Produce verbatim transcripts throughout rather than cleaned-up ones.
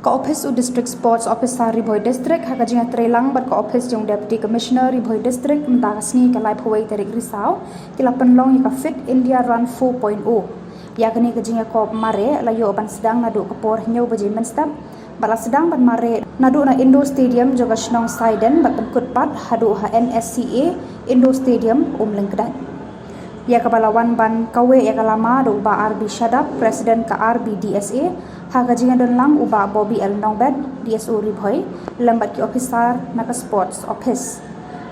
Ka ophis u District Sports Officer Ri Bhoi District ha ka jingïatreilang bad ka ophis jong u Deputy Commissioner Ri Bhoi District mynta ka sngi ka laiphew wei tarik Risaw ki la pynlong ïa ka Fit India Run four point oh. Ïa kane ka jingïakop mareh la ïoh ban sdang naduh ka por hynñiew baje mynstep bad la sdang ban mareh naduh na Indoor Stadium jong ka shnong Saiden bad pynkut pat haduh ha N S C A Indoor Stadium Umlyngkdait. Ïa kaba la wan ban kaweh ïa ka lama da u Bah R B Shadap, President ka R B D S A, ha ka jingïadonlang u Bah Bobby L Nongbet, D S O Ri Bhoi, lem bad ki ophisar na ka Sports Office.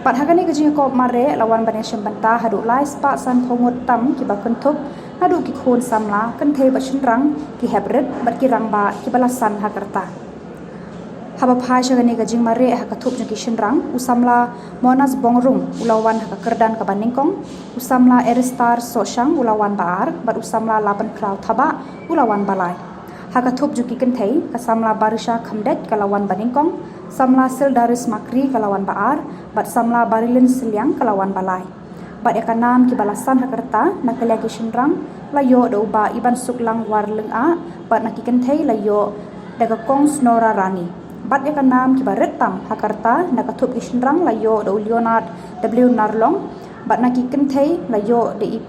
Bad ha kane ka jingïakop mareh la wan ban ïashim bynta haduh lai spah sanphew ngut tam kiba kynthup naduh ki khun samla, kynthei bad shynrang, ki hep rit bad ki rangbah kiba la san ha ka rta. Haba phai sha kane ka jingmareh ha ka thup jong ki shynrang, u samla Monas Bongrung u la wan ha ka kyrdan kaba nyngkong, u samla Eristar Sohshang u la wan ba ar bad u samla Labankraw Thabah u la wan ba lai. Ha ka thup jong ki kynthei, ka samla Barisha Khamdeit ka la wan ba nyngkong, samla Sildaris Makri ka la wan ba ar bad samla Barilin Sylliang ka la wan ba lai. Bad ïa ka nam kiba la san ha ka rta na ka liang ki shynrang la ïoh da u Bah Ibansuklang Warlyngah bad na ki kynthei la ïoh da ka Kong Snora Rani. Bad ïa ka nam kiba rit tam ha ka rta na ka thup ki shynrang la ïoh da u Leonard W Narlong bad na ki kynthei la ïoh da i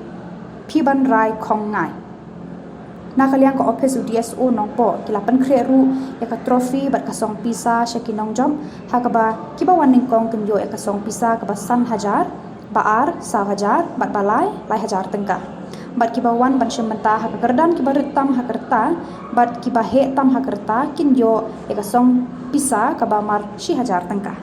Phibanrai Khongngai. Na ka liang ka ophis u D S O Nongpoh ki la pynkhreh ruh ïa ka trophy bad ka song pisa sha ki nongjop, ha kaba kiba wan nyngkong kin ïoh ïa ka song pisa kaba san hajar, ba ar saw hajar bad ba lai lai hajar tyngka. Bad kiba wan ban shim bynta ha ka kyrdan kiba rit tam ha ka rta bad kiba heh tam ha ka rta kin ïoh ïa ka song pisa kaba mar shi hajar tyngka.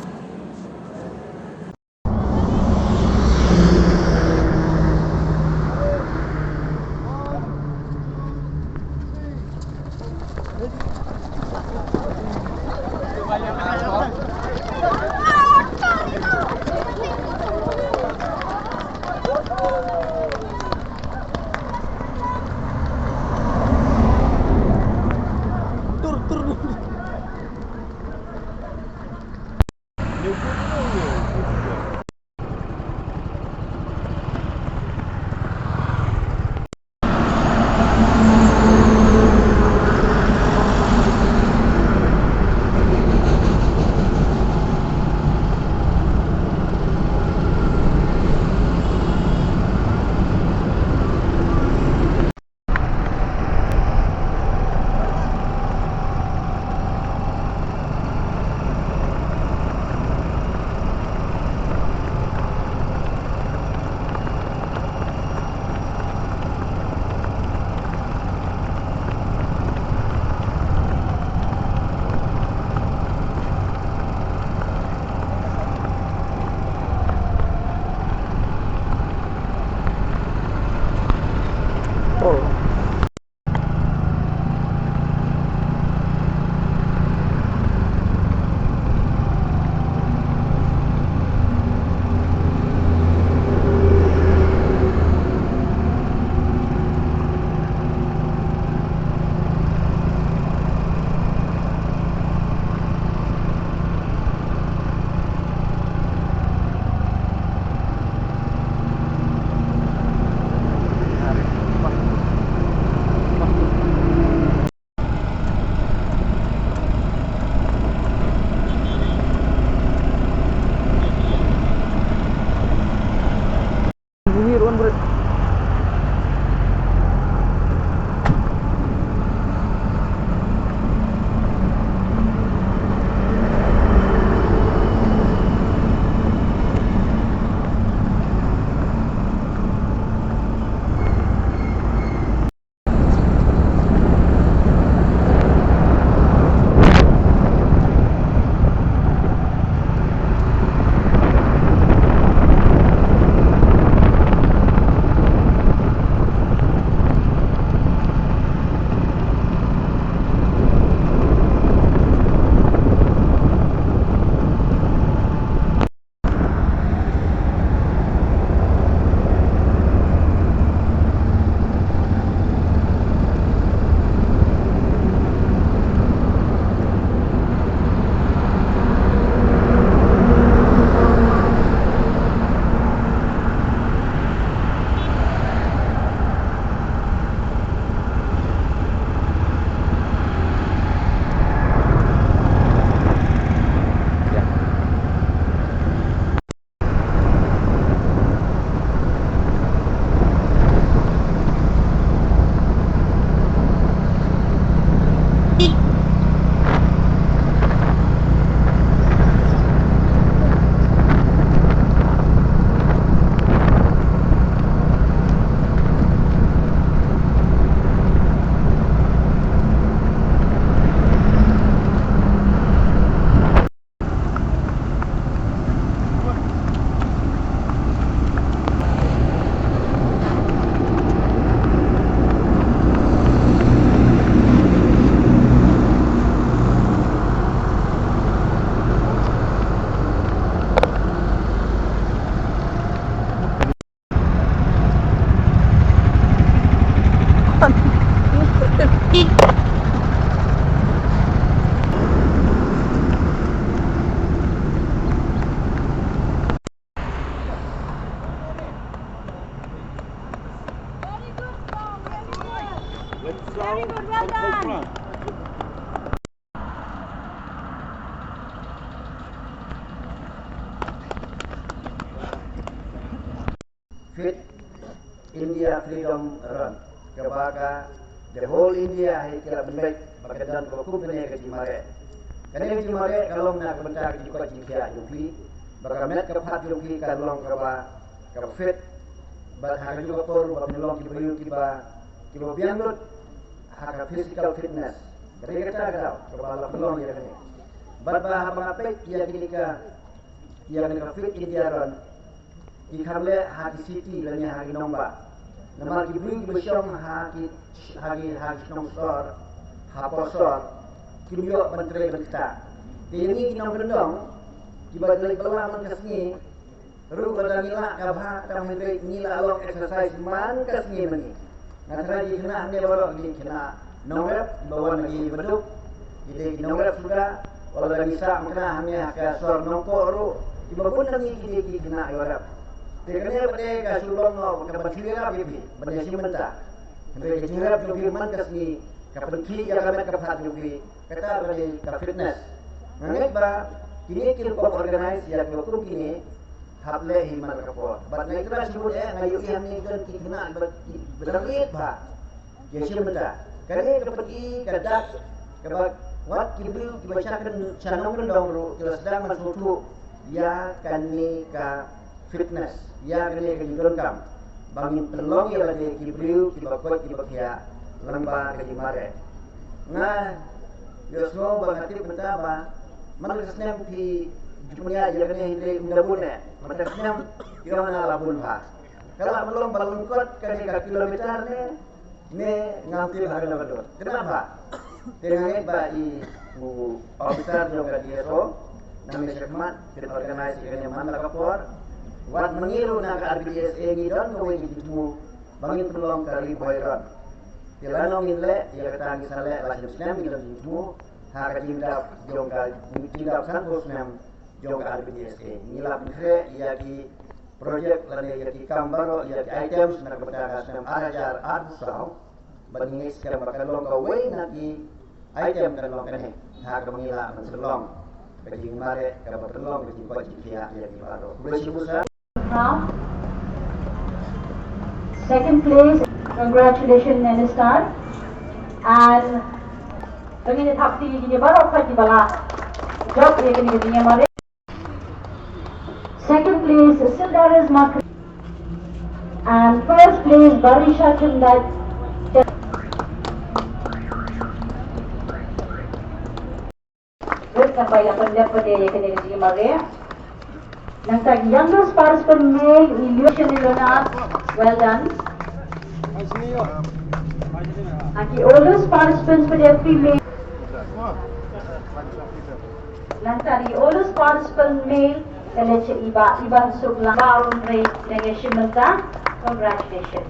Very good, well done. Fit India Freedom Run, kaba ka the whole India hi ka la pynbeit ba ka don kaba kum kane ka jingmareh. Kane ka jingmareh ka long na ka bynta ka jingkoit jingkhiah jong phi, ba ka met ka phad jong phi ka long kaba, kaba fit. Bad ha kajuh ka por ba phin long ki briew kiba, kiba biang lut ha ka physical fitness. Ka dei kata ka daw kaba la pynlong ïa kane. Bad ba haba nga peit ïa kine ka, ïa kane ka Fit India Run, ki kham leh ha ki city lane ha ki nongbah. Namar ki briew kiba shong ha ki, ha ki, ha ki shnong sor, ha por sor, kim ïoh ban trei ban ktah. Te ïa ngi ki nongkyndong kiba leit bylla man ka sngi ruh, lada ngi lah ka bha tang hynrei ngi la long exercise man ka sngi ma ngi. Nga tharai ki khynnah hangne baroh ki dei ki khynnah nongrep kiba wan na ki baduk, ki dei ki nongrep suda. Wat lada ngi sah khynnah hangne ha ka sor Nongpoh ruh, kiba bun na ngi ki dei ki khynnah kiba rep. Te kane pat ka shu long noh kaba shu ïarap ïa phi ban ïashim bynta. Hynrei ka jingrep jong phi man ka sngi ka pynkhih ïa ka met ka phad jong phi, kata ka dei ka fitness. Nga ngeit ba kine ki rukom organize ïa kiba kum kine hap leh hi man la ka por. Bad nga ïathuh shibun eh, nga ïohi hangne don ki khynnah ba ki ba dang rit bha. Ki shim bynta. Kane ka pyni ka dak kaba wat ki briew kiba sha kyn, sha nongkyndong ruh ki la sdang ban sngewthuh ïa kane ka fitness, ïa kane ka jingdonkam ba ngin pynlong ïa lade ki briew kiba koit kiba khiah lyngba ka jingmareh. Nga ïohsngew ba nga tip mynta ba man ka snem phi ju pynïaid ïa kane hynrei ym da bun eh. Man ka snem ïoh na la bun bha. Ka la pynlong ba lyngkot kane ka kilometer ne, ne ngam tip ha kane ka dur. Kynmaw ba te nga ngeit ba i u officer jong ka D S O nangne shakhmat kin organize ïa kane man la ka por. Wat ma ngi ruh na ka R B D S A ngi don kawei ka jingthmu ba ngin pynlong ka Ri Bhoi Run. Te lano ngin leh ïa kata, ngi sa leh la snem snem ngi don jingthmu ha ka jingdap jong ka, jingdap sanphew snem jong ka R B D S A. Ngi la pynkhreh ïa ki project lane ïa ki kam baroh, ïa ki items na ka bynta ka snem ar hajar arphew saw. Bad ngi ngeit skhem ba kan long kawei na ki item kan long kane ha kaba ngi lah ban pynlong ka jingmareh kaba pynlong ka jingkoit jingkhiah ïa ki baroh. Khublei shibun sir. Now, second place, congratulations, Minister. And bad ngin ïa thap kti ïa kine baroh pat kiba la jop ïa kine ki jingmareh. Second place, Sildaris Makri. And first place, Barisha Chundai. Wit kan bai la pyndep pat ïa kane ka jingmareh. Nangta ki youngest participant male, Illusion Leonard. Well done. And ki oldest participants pat ïa female. Nangta ki oldest participant male, ka dei i Bah Iban Sukla, Bah Runrei, dang ïashim bynta. Congratulations.